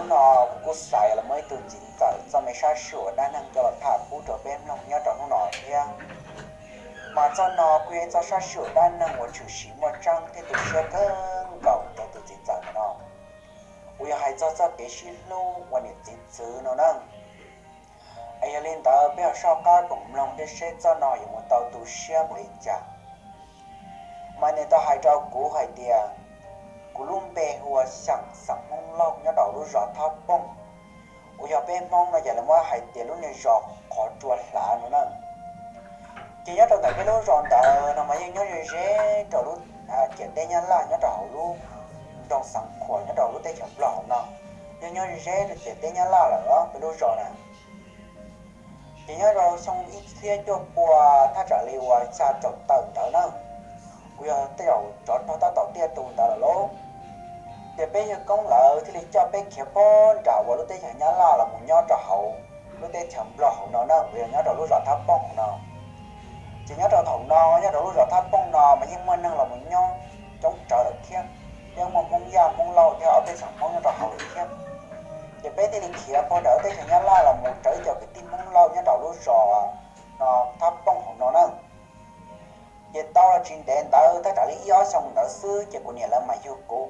Hnub no kuv kuj xaiv los muaj ib tug txiv ntxawm txoj me sab sij huam dab neeg coj los tham pub rau peb mloog nyob rau hnub no thiab. Mas txoj no kuj yog ib txoj sab sij huam dab neeg uas tshwm sim muaj tseeb thiab tu siab kawg nkaus rau tus txiv ntxawm no, uas yog hais txog txoj kev sib hlub ua niam txiv txwv no na. Es yog li ntawd peb ho soj qab koom mloog thiab seb txoj no yuav mus tau tu siab npaum li cas. Mas nws tau hais rau kuv hais tias, kuv lub npe hu ua Xeem, xeem Hmoob Lauj, nyob rau lub zos Thab Pooj, uas yog peb Hmoob no ces lawv muab hais tias lub niag zos Qhov Tsua Hlav no na. Ces nyob rau ntawm peb lub zos ntawd no mas yeej nyob ze ze rau lub ciam teb Nyab Laj nyob rau hauv lub nroog Xeev Khuam nyob rau lub teb chaws Nplog hauv no. Yeej nyob ze ze rau ciam teb Nyab Laj lawm os peb lub zos na. Ces nyob rau xyoo ib txhiab cuaj pua thaj tsam li uas xya caum tawm ntawd na, uas yog tej zaum tsov rog tab tom tiaj tus ntawd lawm lauj, ces peb yawg koob lawv thiaj li coj peb khiav pog nram uas lub teb chaws Nyab Laj los mus nyob rau hauv lub teb chaws Nplog hauv no na, uas yog nyob rau lub zos Thab Pooj hauv no. Ces nyob rau thaum no nyob rau lub zos Thab Pooj no mas yeej muaj neeg los mus nyob coob tsawv lawm thiab, yeej muaj Hmoob Yaj, Hmoob Lauj thiab ob peb xeem Hmoob nyob rau hauv lawm thiab. Ces peb thiaj li khiav pog nram lub teb chaws Nyab Laj los mus raws ib co kwv tij Hmoob Lauj nyob rau lub zos no, Thab Pooj hauv no na. Ces tau los tsis ntev ntawd thaj tsam li ib ob xyoo ntawd xwb ces kuv niam lawv mas yug kuv,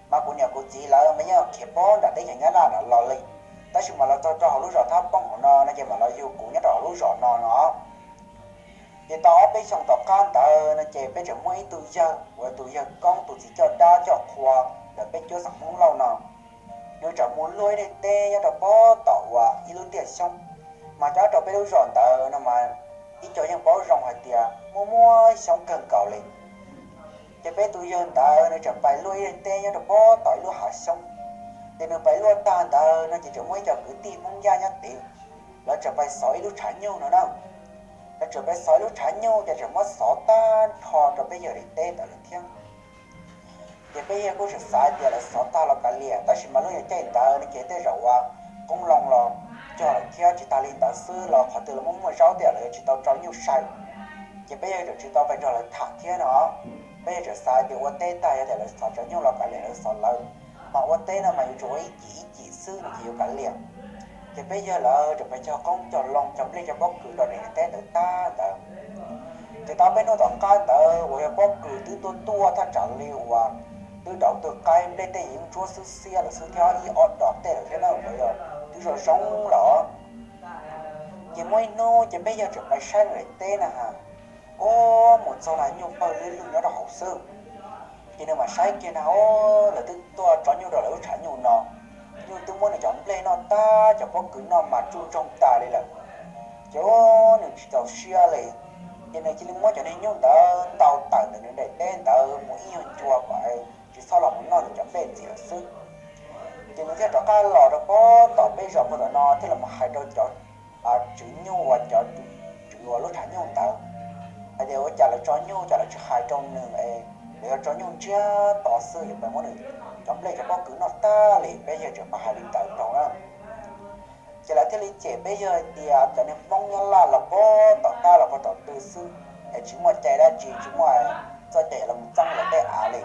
mas kuv niam kuv txiv lawv mas yeej khiav pog nram teb chaws Nyab Laj los li. Tab sis mas los txog rau hauv lub zos Thab Pooj hauv no no ces mam los yug kuv nyob rau hauv lub zos no no. Ces tau ob peb xyoo tom qab ntawd no ces peb tseem muaj ib tug yawg uas tus yawg koob tus txiv coj dab coj qhua ntawm peb cuab xeem Hmoob Lauj no, nws tseem mus luaj ib daim teb nyob rau pog tom uas ib lub tiaj xyoob, mas nyob rau peb lub zos ntawd no mas ib co yeej paub zoo hais tias muaj muaj xyoob kawg nkaus li. Ces peb tus yawg ntawd nws tseem pais luaj ib daim teb nyob rau pog tom ib lub hav xyoob. Ces nws pais luaj tag ntawd no ces tseem muaj ib co kwv tij Hmoob Yaj nyob tid, lawv tseem pais xov ib lub tshav nyuj no na. Lawv tseem pais xov ib lub tshav nyuj ces tseem muab xov tag nrho rau peb yawg daim teb ntawd lawm thiab. Ces peb yawg kuj tseem xav tias lawv xov tag los kav liam, tab sis mas lub nyuag caij ntawd no ces tej zaum uas qoob loo los cog lawm thiab, tsis tas li ntawd xwb los qhov twg los muaj muaj zaub tej zaum lawv yuav tsis tau tso nyuj sai. Ces peb yawg tseem tsis tau pais nrog lawv tham thiab no. Peb yawg tseem xav tias ua teb tag yog tias lawv xov tsov nyuj los kav liam lawv xov lawv, mas ua teb no mas yuav tsum ua ib cim ib cim xwb no ces yuav kav liam. Ces peb yawg lawv tseem pais cog qoob cog loo cog nplej cog pob kws rau daim teb ntawd tag ntawd. Ces tau peb hnub tom qab ntawd uas yog pob kws twb tuaj tuaj thaj tsam li uas twb daum tus qaib, nplej tej yeej ntsuab xwb xiab lawm xwb thiab, ib ob dos tej lawm thiab na, uas yog twb zoo zoo lawm. Ces muaj ib hnub ces peb yawg tseem pais saib nws daim teb na has, ub, mus txog na nyuj pawg lug lug nyob rau hauv xwb. Ces nws mam saib kiag na, ub, lawv twb tuaj tso nyuj rau lawv lub tshav nyuj no, nyuj twb muab nws cov nplej noj tag, cov pob kws noj mas tsuj ntsoog tas li lawm. Ces ub, nws tsis txaus siab li, ces nws cia li muab cov niag nyuj ntawd ntaus tawm ntawm nws daim teb ntawd mus ib nyuag ncua kom tsis txhob los mus noj nws cov nplej ntxiv lawm xwb. Ces nws thiaj rov qab los rau pog tom peb zos pog tom no thiaj los hais rau cov tswv nyuj uas cov tswv uas lub tshav nyuj ntawd hais tias ua cas lawv tso nyuj cas lawv tsis hais rau nws es lawv yuav tso nyuj ntsiag to xwb yuav pais muab nws cov nplej cov pob kws noj tag li. Peb yawg tseem pab hais li ntawd rau na. Ces lawv thiaj li cem peb yawg hais tias cov niag Hmoob Nyab Laj los pog tom qab los pog tom twg xwb, es tsis muaj cai dab tsi, tsis muaj txoj cai los mus txeeb lawv tej av li.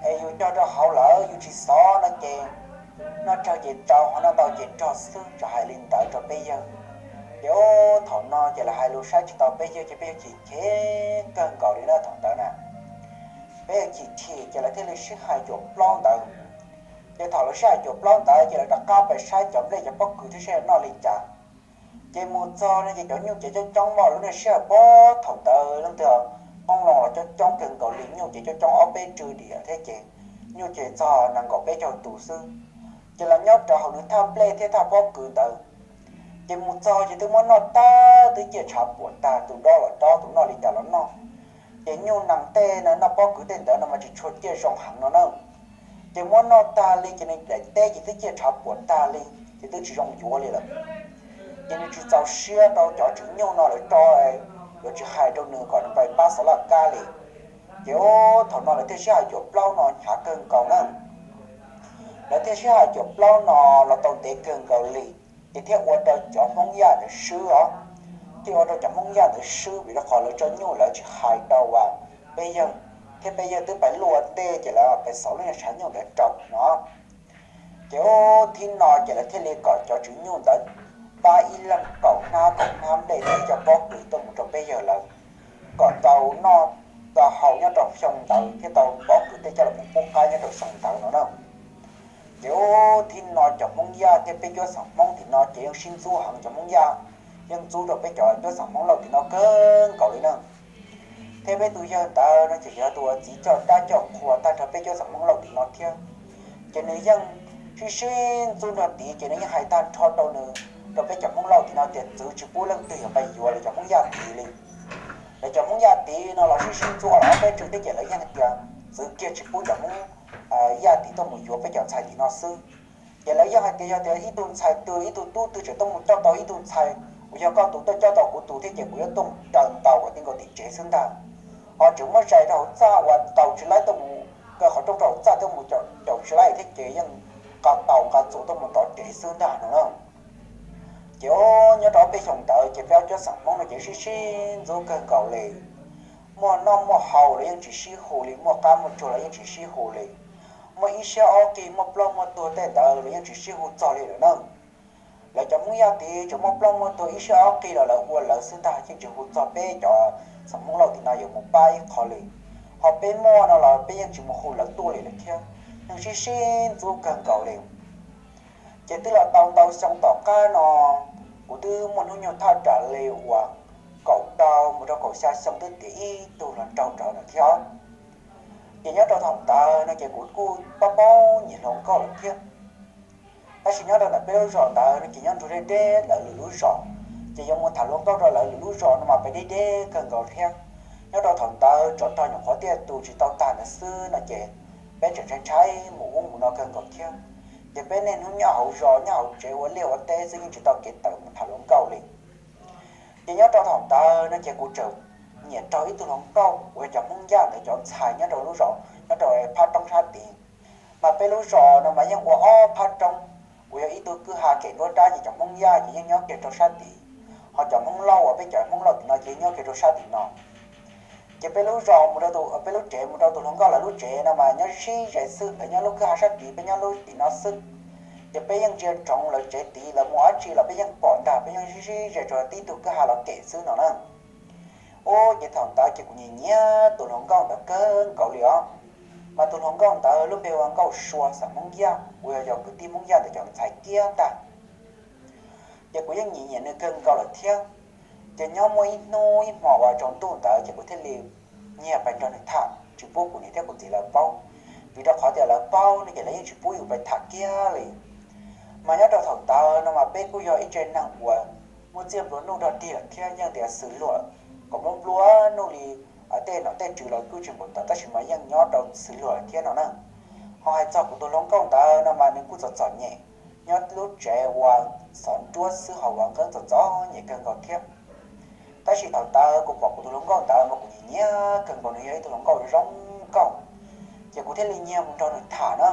Es yus cog rau hauv lawm yus tsis xov no ces noj tsawg ces tsau, ho noj ntau ces rog xwb, tseem hais li ntawd rau peb yawg. Ces ub, thaum no ces lawv hais lus saib tsis taus peb yawg ces peb yawg chim chim kawg nkaus li na thaum ntawd na. Peb yawg chim chim ces lawv thiaj li sib hais cuam plaub ntawd. Ces thaum lawv sib hais cuam plaub ntawd ces lawv rov qab pais saib cov nplej cov pob kws thiab seb noj li cas. Ces mus txog no ces cov nyuj ces coob coob, lub niag sij hawm pog thaum ntawd leej twg qoob loo los coob coob kawg nkaus li, nyuj ces coob coob ob peb tsw diam thiab ces nyuj ces txog nees nkaum peb caug tus xwb. Ces los nyob rau hauv nws thaj nplej thiab thaj pob kws ntawd. Ces mus txog ces twb muab noj tag, twb ciaj tshav puam tag, tus dob los dob, tus noj li cas los noj. Ces nyuj nees tej no, noj pob kws tej ntawd no mas tsis tshua ciaj zoo heev no na. Ces muab noj tag li ces nws daim teb ces twb ciaj tshav puam tag li, ces twb tsis zoo yuav li lawm. Ces nws tsis txaus siab rau cov tswv nyuj no lawv tso, yuav tsis hais rau nws kom nws pais pab xov laj kab li. Ces ub, thaum no lawv thiaj sib hais cuam plaub no hnyav kawg nkaus na. Lawv thiaj sib hais cuam plaub no los tau ntev kawg nkaus li, ces thiaj ua rau cov Hmoob Yaj ntawd swb os. Thiaj ua rau cov Hmoob Yaj ntawd swb vim rau qhov lawv tso nyuj lawv tsis hais rau peb yawg, thiab peb yawg twb pais luaj ua ntej ces lawv pais xov lub niag tshav nyuj ntawd rau no. Ces ub thib no ces lawv thiaj li kom cov tswv nyuj ntawd pab ib leeg kaum hnab kaum hnab nplej thiab cov pob kws tuaj mus rau peb yawg lawv, kom tau noj tau haus nyob rau xyoo ntawd thiab tau pob kws tej coj los pub qaib nyob rau xyoo ntawd no na. Ces ub thib no cov Hmoob Yaj thiab peb cuab xeem Hmoob tim no ces yeej sib ntxub heev, cov Hmoob Yaj yeej ntxub rau peb cov cuab xeem Hmoob Lauj tim no kawg nkaus li na. Thiab peb tus yawg ntawd no ces yog tus uas txiv coj dab coj qhua tag nrho peb cuab xeem Hmoob Lauj tim no thiab. Ces nws yeej sib sib ntxub nrog tid, ces nws yeej hais tag nrho rau nws, rau peb cov Hmoob Lauj tim no tias txwv tsis pub leej twg yuav pais yuav lawv cov Hmoob Yaj tid li. Lawv cov Hmoob Yaj tid no los sib sib ntxub los ob peb tswv thiab ces lawv yeej hais tias txwv kiag tsis pub cov Hmoob Yaj tid tuaj mus yuav peb cov ntxhais tim no xwb. Ces lawv yeej hais tias yog tias ib tug ntxhais twg ib tug tub twg tseem tuaj mus coj tau ib tug ntxhais uas yog koj tus tuaj coj tau kuv tus thiab ces kuv yuav tuaj mus raws ntaus kom ti nkaus tim tsev xwb ntag. Ho tseem muab zais rau hauv txaj uas ntaus tsis laib tuaj mus, kaw qhov rooj rau hauv txaj tuaj mus caum tsis laib thiab ces yeej nqa taus nqa txuas tuaj mus tom tsev xwb ntag no na. Ces ub nyob rau ob peb xyoos ntawd ces peb ob cuab xeem Hmoob no ces sib sib ntxub kawg nkaus li. Muaj noj muaj haus los yeej tsis sib hu li, muaj qab muaj tsuag los yeej tsis sib hu li. Muaj ib siab ob qig muaj plaub muaj tuag tej ntawd los yeej tsis sib hu txog li lawm na. Lawv cov Hmoob Yaj tid tseem muaj plaub muaj tuag ib siab ob qig los lawv ua lawv xwb ntag, yeej tsis hu txog peb cov xeem Hmoob Lauj tim no yuav mus pab ib qho li. Ho peb muaj no los peb yeej tsis mus hu lawv tuaj li lawm thiab, yeej sib sib ntxub kawg nkaus li. Ces twb los tau ntau xyoo tom qab no, kuv twb muaj hnub nyoog thaj tsam li uas kaum rau mus rau kaum xya xyoo twb tiav ib tug hluas nraug rau ntawd thiab. Ces nyob rau thaum ntawd no ces kuv kuj paub paub nyiam hluas nkauj lawm thiab. Tab sis nyob rau ntawm peb lub zos ntawd no ces nyob nrug deb deb lawv lwm lub zos, ces yuav mus tham hluas nkauj rau lawv lwm lub zos no mas peb deb deb kawg nkaus thiab. Nyob rau thaum ntawd tsov rog nyuam qhuav tiaj tus tsis tau tag ntawd xwb no ces peb tseem ntshai ntshai mus ub mus no kawg nkaus thiab. Ces peb niaj hnub nyob hauv zos nyob hauv tsev ua liaj ua teb xwb yeej tsis tau kev tawm mus tham hluas nkauj li. Ces nyob rau thaum ntawd no ces kuv tseem nyiam raug ib tug hluas nkauj uas yog cov Hmoob Yaj ntawd cov ntxhais nyob rau lub zos nyob rau phab roob sab tid. Mas peb lub zos no mas yeej ua ob phab roob, uas yog ib tug kwj ha kem nruab nrab ces cov Hmoob Yaj ces yeej nyob kiag rau sab tid, ho cov Hmoob Lauj uas peb cov Hmoob Lauj tim no ces nyob kiag rau sab tim no. Ces peb lub zos mus rau tus, peb lub tsev mus rau tus hluas nkauj lawv lub tsev no mas nyob sib ze xwb, lawv nyob lub kwj ha sab tid peb nyob lub tim no xwb. Ces peb yeej ntsia ntsoov lawv tsev tid, lawv mus dab tsi los peb yeej pom ntag, peb yeej sib sib ze rau tib tug kwj ha los kem xwb no na. Ub ces thaum ntawd ces kuv nyiam nyiam tus hluas nkauj ntawd kawg nkaus li os. Mas tus hluas nkauj ntawd lub npe hu ua Nkauj Sua xeem Hmoob Yaj uas yog yog kwv tij Hmoob Yaj ntawm cov ntxhais kiag ntag. Ces kuv yeej nyiam nyiam nws kawg nkaus lawm thiab. Ces nyob muaj ib hnub ib hmo uas tsaus ntuj ntawd ces kuv thiaj li nyiag pais nrog nws tham tsis pub kuv niam thiab kuv txiv lawv paub. Vim rau qhov tias lawv paub no ces lawv yeej tsis pub yus pais tham kiag li. Mas nyob rau thaum ntawd no mas peb kuj yog ib tsev neeg uas muaj txiaj nplua nuj dog dig lawm thiab, yeej tias xws luag kom nplua nplua nuj li tej nom tej tswv los kuj tsis npaum ntawd, tab sis mas yeej nyob rau xws luag lawm thiab no na. Ho hais txog kuv tus hluas nkauj ntawd no mas nws kuj txom txom nyem, nyob lub tsev uas xov nruab xwb ho ua nqeeb txom txom nyem kawg nkaus thiab. Tab sis thaum ntawd kuv pom kuv tus hluas nkauj ntawd mas kuv nyiam nyiam kawg nkaus, nws yog ib tug hluas nkauj zoo nkauj, ces kuv thiaj li nyiag mus nrog nws tham na.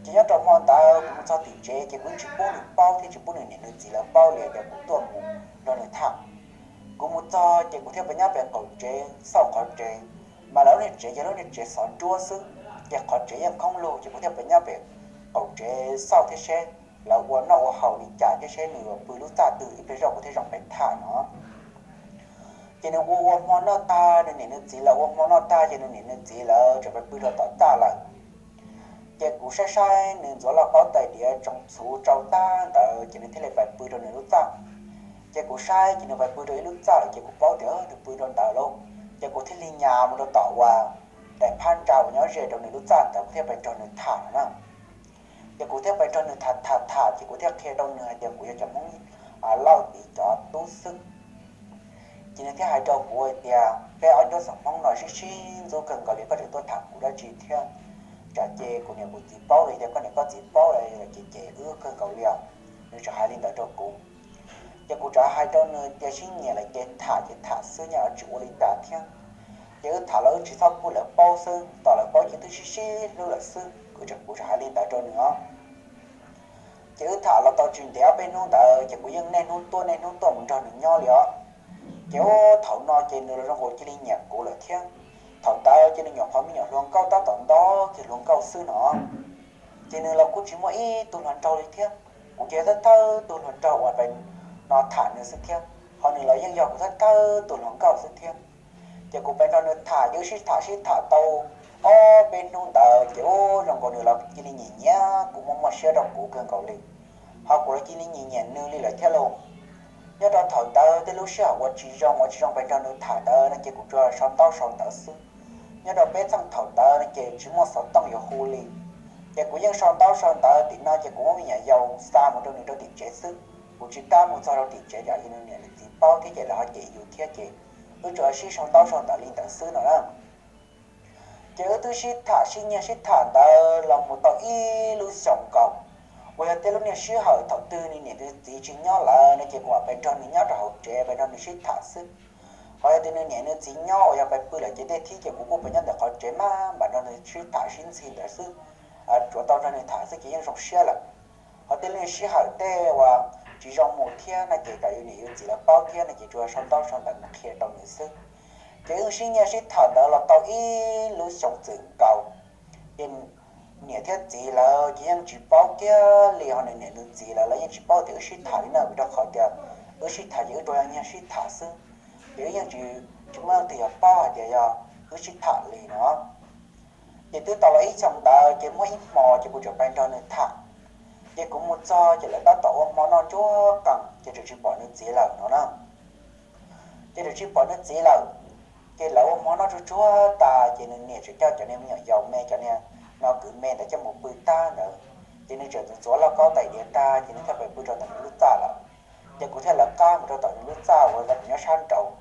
Ces nyob rau hmo ntawd kuv mus txog tim tsev ces kuv tsis pub nws paub thiab tsis pub nws niam nws txiv lawv paub li tias kuv tuaj mus nrog nws tham. Kuv mus txog ces kuv thiaj pais nyob pem qaum tsev xauj qhov tsev, mas lawv lub niag tsev yog lub niag tsev xov nruab xwb, ces qhov tsev yeej khoob lug, ces kuv thiaj pais nyob pem qaum tsev xauj thiab seb lawv ua noj ua haus li cas thiab seb nws yuav pw lub txaj twg, ib pliag zog kuv thiaj zoo pais tham no. Ces nws ua ua hmo noj tag, nws niam nws txiv lawv ua hmo noj tag ces nws niam nws txiv lawv tseem pais pw rau tom txaj lawm. Ces kuv saib saib nws ntxuav lauj kaub tais diav tsoos txhuv tsau tag ntawd ces nws thiaj li pais pw rau nws lub txaj. Ces kuv saib ces nws pais pw rau ib lub txaj lawm ces kuv paub tias nws pw rau ntawd lauj. Ces kuv thiaj li nyas mus rau tom uas daim phab ntsa uas nyob ze rau nws lub txaj ntawd, kuv thiaj pais nrog nws tham no na. Ces kuv thiaj pais nrog nws tham tham tham ces kuv thiaj qhia rau nws hais tias kuv yog cov Hmoob Lauj tim cov tub xwb. Ces nws thiaj hais rau kuv hais tias peb ob cuab xeem Hmoob no sib sib ntxub kawg nkaus li, koj tseem tuaj tham kuv dab tsi thiab? Tsam ces kuv niam kuv txiv paub los yog tias koj niam koj txiv paub los ces ces wb kawg nkaus li os. Nws tseem hais li ntawd rau kuv. Ces kuv tseem hais rau nws tias sib nyiam lawm ces tham ces tham xwb, nyob tsis ua li cas thiab. Ces wb tham los wb tsis txhob pub lawv paub xwb, tos lawv paub ces twb sib sib hlub lawm xwb, kuv tseem, kuv tseem hais li ntawd rau nws os. Ces wb tham los tau tsis ntev ob peb hnub ntawd ces kuv yeej niaj hnub tuaj niaj hnub tuaj mus nrog nws nyob li os. Ces ub thaum no ces nws los zoo nkaus cia li nyiam kuv lawm thiab. Thaum ntawd ces nws nyuam qhuav me nyuam hluas nkauj tab tom nto kiag hluas nkauj xwb no. Ces nws los kuj tsis muaj ib tug hluas nraug li thiab. Kuv ces yog thawj thawj tug hluas nraug uas pem no tham nws xwb thiab, ho nws los yeej yog kuv thawj thawj tug hluas nkauj xwb thiab. Ces kuv pem nrog nws tham, ces wb sib tham sib tham tau ob peb hnub ntawd ces ub zoo nkaus nws los cia li nyiam nyiam kuv, muaj muaj siab rau kuv kawg nkaus li, ho kuv los cia li nyiam nyiam nws li lawm thiab lauj. Nyob rau thaum ntawd tej lub sij hawm uas tsis zoo uas tsis zoo pem nrog nws tham ntawd no ces kuv tsuas sau ntaub sau ntawv xwb. Nyob rau peb txheej thaum ntawd no ces tsis muaj xov tooj yuav hu li, ces kuv yeej sau ntaub sau ntawv tim no ces kuv muab me nyuam yaus xa mus rau nws rau tim tsev xwb. Kuv tsis kam mus txog rau tim tsev tsam nws niam nws txiv paub thiab ces lawv ho cem yus thiab ces wb tsuas sib sau ntaub sau ntawv li ntawd xwb no na. Ces wb twb sib tham sib nyiag sib tham ntawd los mus tau ib lub xyoos nkaus, uas yog tej lub niag sij hawm thaum twg nws niam nws txiv tsis nyob lawm no ces kuv mam pem nrog nws nyob rau hauv tsev pem nrog nws sib tham xwb. Ho yog tias nws niam nws txiv nyob uas yog pem pw lawm ces tej thib ces kuv kuj pem nyob ntawm qhov tsev mas mam nrog nws sib tham sib ntxhi ntawd xwb, tsuav tau nrog nws tham xwb ces yeej zoo siab lawm. Ho tej lub niag sij hawm tej uas tsis zoo mus thiab no ces kom yus niam yus txiv lawv paub thiab no ces tsuas sau ntaub sau ntawv mus qhia rau nws xwb. Ces wb sib nyiag sib tham ntawd los tau ib lub xyoos txwm nkaus, ces niam thiab txiv lawv ces yeej tsis paub kiag li, ho nws niam nws txiv lawv lawv yeej tsis paub tias wb sib tham li na, vim rau qhov tias wb sib tham ces wb rua nyiag sib tham xwb, ces wb yeej tsis muaj leej twg yuav paub hais tias yog wb sib tham li no. Ces twb tau los ib xyoos ntawd ces muaj ib hmo ces kuv tseem pais nrog nws tham, ces kuv mus txog ces lawv tab tom ua hmo noj ntsuag qees ces tseem tsis pom nws txiv lawm no na. Ces tseem tsis pom nws txiv lawm, ces lawv ua hmo noj tsuag tsuag tas ces nws niam tseem coj cov niag me nyuam yaus me cov niag no kwv me ntawd coj mus pw tag ntawd, ces nws tseem ntxuav lauj kaub tais diav tag ces nws thiaj pais pw rau ntawm nws lub txaj lawm. Ces kuv thiaj lawv qab mus rau tom nws lub txaj uas nyob sab nraud.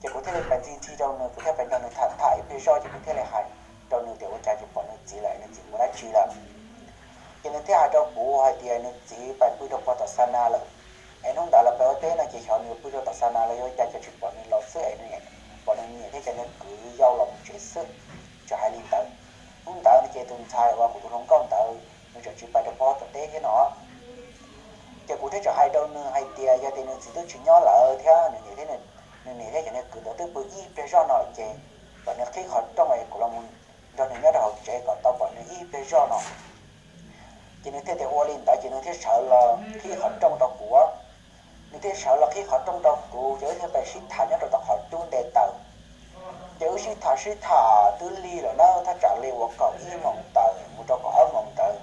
Ces kuv thiaj li pais ntxhi ntxhi rau nws, kuv thiaj pais nrog nws tham tham ib pliag zoj ces kuv thiaj li hais rau nws tias ua cas tsis pom nws txiv lawm, nws txiv mus dab tsi lawm. Ces nws thiaj hais rau kuv hais tias nws txiv pais pw rau pog tom xa na lawm, es hnub ntawd lawv pais ua teb no ces xyov nws pw rau tom xa na los yog ua cas cas tsis pom nws los xwb es pom nws niam thiab cov niag kwv yau los mus tsev xwb. Tseem hais li ntawd, hnub ntawd no ces tus ntxhais uas kuv tus hluas nkauj ntawd nws tseem tsis pais rau pog tom teb thiab no. Ces kuv thiaj tseem hais rau nws hais tias yog tias nws txiv twb tsis nyob lawm thiab nws niam thiab, nws niam thiab cov niag kwv ntawd twb pw ib pliag zoj no lawm ces kom nws qhib qhov rooj es kuv los nrog nws nyob rau hauv tsev kom tau pom nws ib pliag zoj no. Ces nws thiaj tias ua li ntawd ces nws thiaj sawv los qhib qhov rooj rau kuv. Nws thiaj sawv los qhib qhov rooj rau kuv ces wb thiaj pais sib tham nyob rau tom qhov cub nte taws. Ces wb sib tham sib tham twb lig lawm na, thaj tsam li uas kaum ib moos tawm mus rau kaum ob moos ntawd.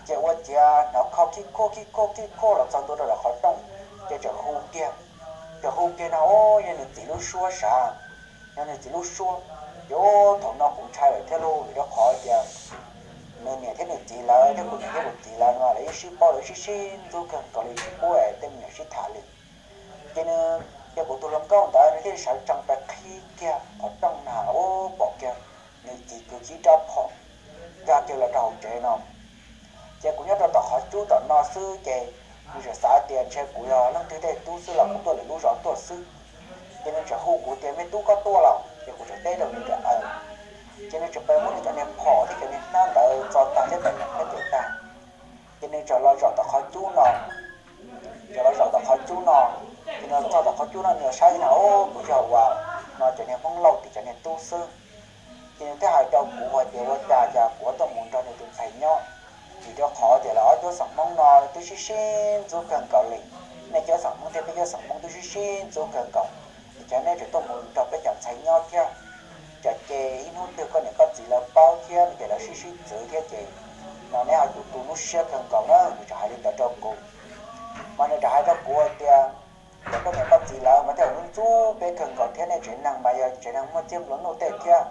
Ces ua ciav hnov khov khib khuaj khib khuaj khib khuaj los txog ntua rau tom qhov rooj, ces tseem hu kiag, tseem hu kiag no ub yog nws txiv lub suab sav, yog nws txiv lub suab. Ces ub thaum no kuv ntshai lawm thiab lauj, vim rau qhov tias nws niam thiab nws txiv lawv thiab kuv niam thiab kuv txiv lawv no lawv yeej sib paub, lawv sib sib ntxub kawg nkaus li tsis pub es tej me nyuam sib tham li. Ces nws, ces kuv tus hluas nkauj ntawd nws thiaj sawv tsees pais qhib kiag qhov rooj na ub pom kiag nws txiv kwv tib rab phom nkag kiag los rau hauv tsev no. Ces kuv nyob rau tom qhov cub tom no xwb ces nws tseem xav tias ntshe kuv yog leej twg tej tub xwb los kuv tuaj lwm lub zos tuaj xwb. Ces nws tseem hu kuv tias me tub koj tuaj los? Ces kuv tseem teb rau nws tias aws. Ces nws tseem pais muab nws cov niag phom thiab cov niag hnab ntawd txo tag thiab pais nws thiab ces tag. Ces nws tseem los zaum tom qhov cub no, tseem los zaum tom qhov cub no. Ces nws txog tom qhov cub no nws saib na ub kuv yog uas no cov niag Hmoob Lauj tim cov niag tub xwb. Ces nws thiaj hais rau kuv hais tias ua cas cas kuv tuaj mus nrog nws tus ntxhais nyob, vim rau qhov tias lawv ob cuab xeem Hmoob no twb sib sib ntxub kawg nkaus li. Nej cuab xeem Hmoob thiab peb cuab xeem Hmoob twb sib sib ntxub kawg nkaus, es cas nej tseem tuaj mus nrog peb cov ntxhais nyob thiab? Tsam ces ib hnub twg koj niam koj txiv lawv paub thiab no ces lawv sib sib txwv thiab ces no neb ho tu tu lub siab kawg nkaus na. Nws tseem hais li ntawd rau kuv. Mas nws tseem hais rau kuv hais tias, ces koj niam koj txiv lawv mas thiaj ntxub peb kawg nkaus thiab, nej tsev neeg mas yog tsev neeg muaj txiaj nplua nuj tej thiab.